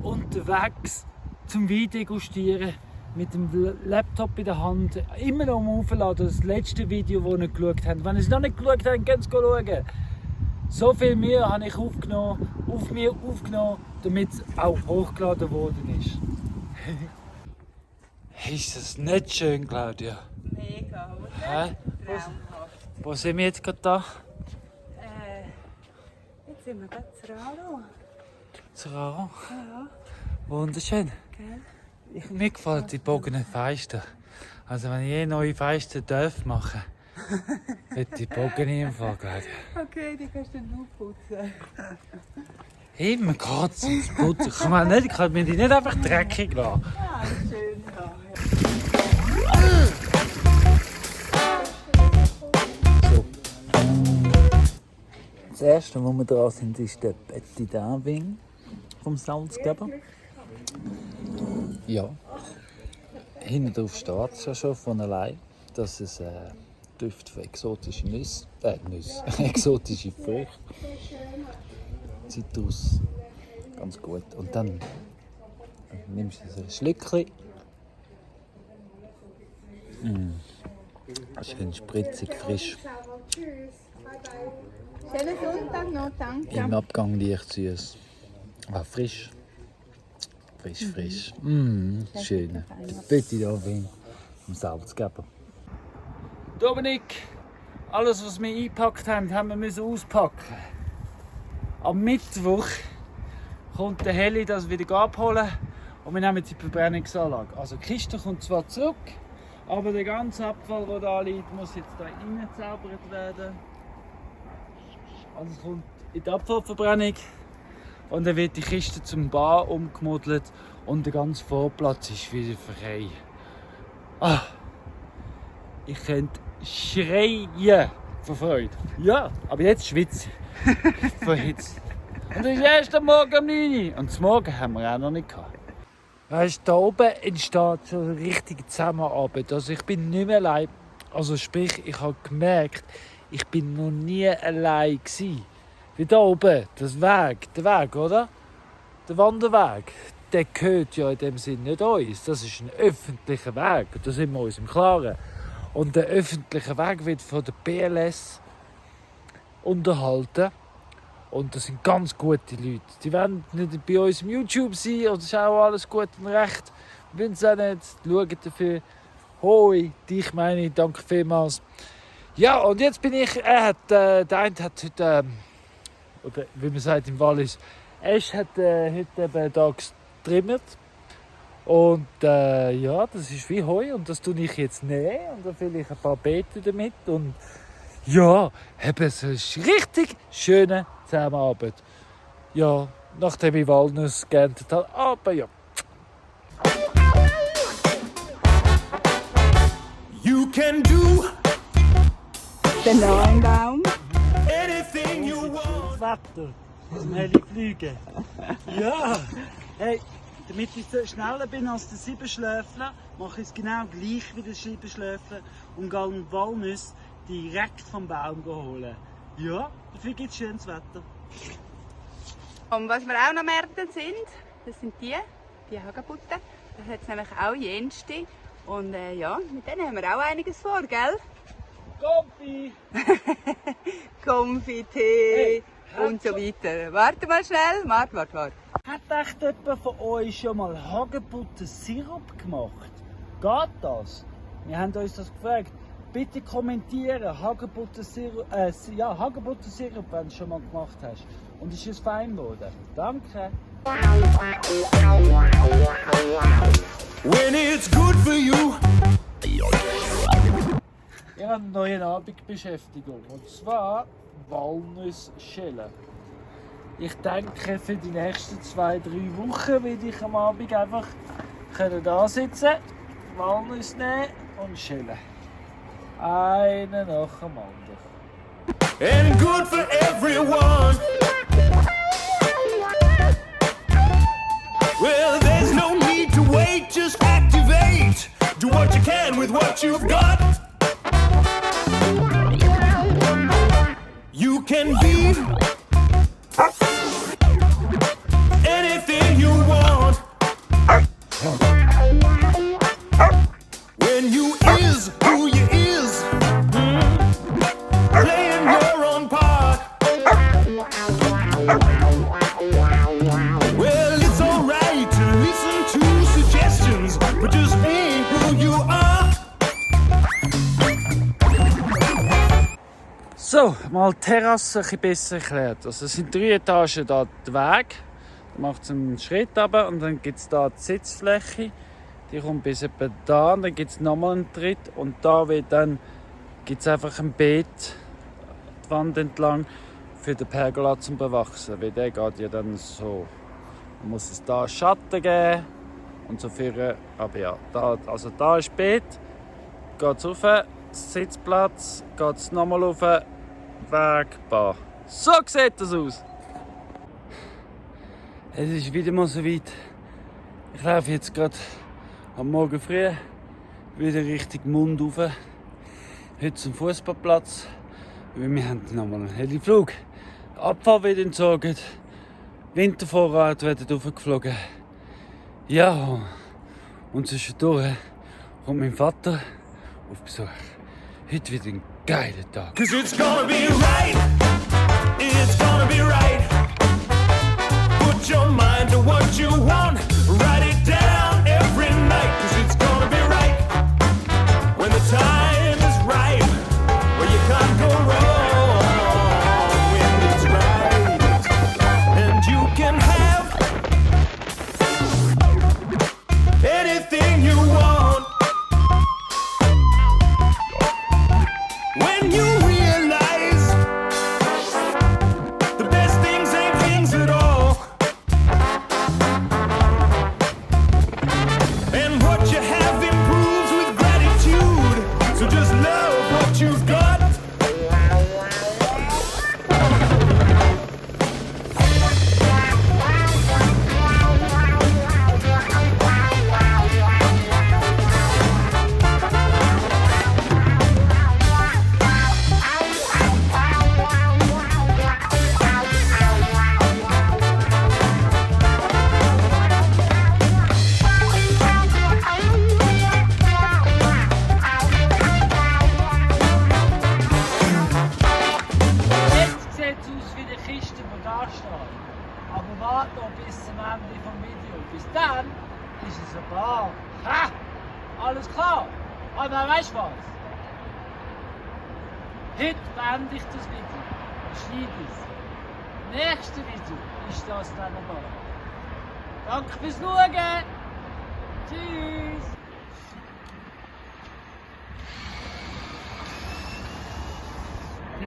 unterwegs zum Videodegustieren mit dem Laptop in der Hand. Immer noch am Aufladen, das letzte Video, das ihr geschaut habt. Wenn ihr es noch nicht geschaut habt, könnt ihr schauen. So viel Mühe habe ich auf mir aufgenommen, damit es auch hochgeladen worden ist. Ist das nicht schön, Claudia? Mega, oder? Hä? Traumhaft. Wo sind wir jetzt gerade da? Jetzt sind wir gerade zu Raro. Zeraro. Ja, Wunderschön. gell? Mir gefällt die bogenen Feister. Also wenn ich neue Feister machen darf, wird die Bogen im Fall gehen. Okay, die kannst du dann aufputzen. Immer geht es ums Putzen. Ich kann mir die nicht einfach dreckig lassen. Ja, schön. Ja. Das erste, wo wir dran sind, ist der Petit Darwin vom Salzgeber. Ja. Hinten drauf steht es ja schon von allein, dass es Düfte von exotischen Nüsse, exotische Früchte, Zitrus, ganz gut. Und dann nimmst du so ein Schlückchen. Schön spritzig, frisch. Schönen Sonntag noch, danke. Im Abgang leicht süß. Ah, frisch. Frisch. Schön. Der Petit Darwin vom Salzgeber. Dominik, alles was wir eingepackt haben, haben wir auspacken. Am Mittwoch kommt der Heli das wieder abholen und wir nehmen die Verbrennungsanlage. Also die Kiste kommt zwar zurück, aber der ganze Abfall, der da liegt, muss jetzt da reingezaubert werden. Also es kommt in die Abfallverbrennung und dann wird die Kiste zum Bar umgemodelt und der ganze Vorplatz ist wieder frei. Ah, ich könnte schreien vor Freude. Ja, aber jetzt schwitze ich vor Hitze. Und das ist erst am Morgen um 9 Uhr. Und das Morgen haben wir auch noch nicht gehabt. Weißt, da oben entsteht schon eine richtige Zusammenarbeit. Also ich bin nicht mehr allein. Also sprich, ich habe gemerkt, ich bin noch nie allein gsi. Wie da oben, der Weg, oder? Der Wanderweg, der gehört ja in dem Sinne nicht uns. Das ist ein öffentlicher Weg, da sind wir uns im Klaren. Und der öffentliche Weg wird von der BLS unterhalten. Und das sind ganz gute Leute. Die wollen nicht bei uns im YouTube sein, oder ist auch alles gut und recht. Wir wollen es auch nicht, schauen dafür. Hoi, dich meine ich, danke vielmals. Ja, und jetzt bin ich, der eine hat heute, oder wie man sagt im Wallis, Ash hat heute eben da gestrimmert. Und ja, das ist wie Heu und das tue ich jetzt nehmen und dann fülle ich ein paar Beete damit und ja, habe es eine richtig schöne Zusammenarbeit. Ja, nachdem ich Walnuss geerntet habe, aber ja. You can do Der neue Baum. anything you want. Das Wetter, zum helle Fliegen. Ja, hey, damit ich so schneller bin als der Siebenschläfler, mache ich es genau gleich wie der Siebenschläfler und gehe die Walnüsse direkt vom Baum holen. Ja, dafür gibt es schönes Wetter. Und was wir auch noch merken sind, das sind die Hagebutten. Da hat es nämlich auch jenste. Und ja, mit denen haben wir auch einiges vor, gell? Kompi! Konfitee Hey, und so weiter. Warte mal schnell, warte. Hat echt jemand von euch schon mal Hagebutten-Sirup gemacht? Geht das? Wir haben uns das gefragt. Bitte kommentieren, Hagebutten-Sirup, Hagebutten-Sirup, wenn du es schon mal gemacht hast. Und ist es fein geworden? Danke. When it's good for you. Ich habe eine neue Abendbeschäftigung. Und zwar Walnussschälen. Ich denke, für die nächsten 2-3 Wochen werde ich am Abend einfach da sitzen, Walnuss nehmen und schälen. Einen nach dem anderen. And good for everyone. Well, there's no need to wait, just activate. Do what you can with what you've got. You can be anything you want. but just being who you are. So, mal die Terrasse ein bisschen besser erklärt. Also es sind 3 Etagen da der Weg. Da macht es einen Schritt runter und dann gibt es da die Sitzfläche. Die kommt bis etwa da und dann gibt es nochmal einen Tritt. Und da gibt es einfach ein Beet die Wand entlang für den Pergola zum Bewachsen. Weil der geht ja dann so. Man muss es da Schatten geben und so führen. Aber ja, da ist das Beet. Geht es rauf, Sitzplatz, geht es nochmal rauf, Weg, Bar. So sieht das aus. Es ist wieder mal so weit. Ich laufe jetzt gerade am Morgen früh wieder Richtung Mund rauf. Heute zum Fußballplatz. Wir haben nochmal einen Heliflug. Abfall wird entsorgt. Wintervorrat werden aufgeflogen. Ja, und zwischendurch kommt mein Vater auf Besuch. Heute wieder ein geiler Tag. 'Cause it's gonna be right. It's gonna be right. Put your mind to what you want. Write it down every night. 'Cause it's gonna be right. When the time is right. Well, you can't go wrong when it's right. And you can have anything you want. When you realize the best things ain't things at all. And what you have improves with gratitude. So just love what you've got. Jetzt sieht es aus wie die Kiste, die da steht. Aber warte noch bis zum Ende des Videos. Bis dann ist es eine Bar. Ha! Alles klar? Aber weißt du was? Heute beende ich das Video. Ich schneide es. Nächstes Video ist das dann eine Bar. Danke fürs Schauen!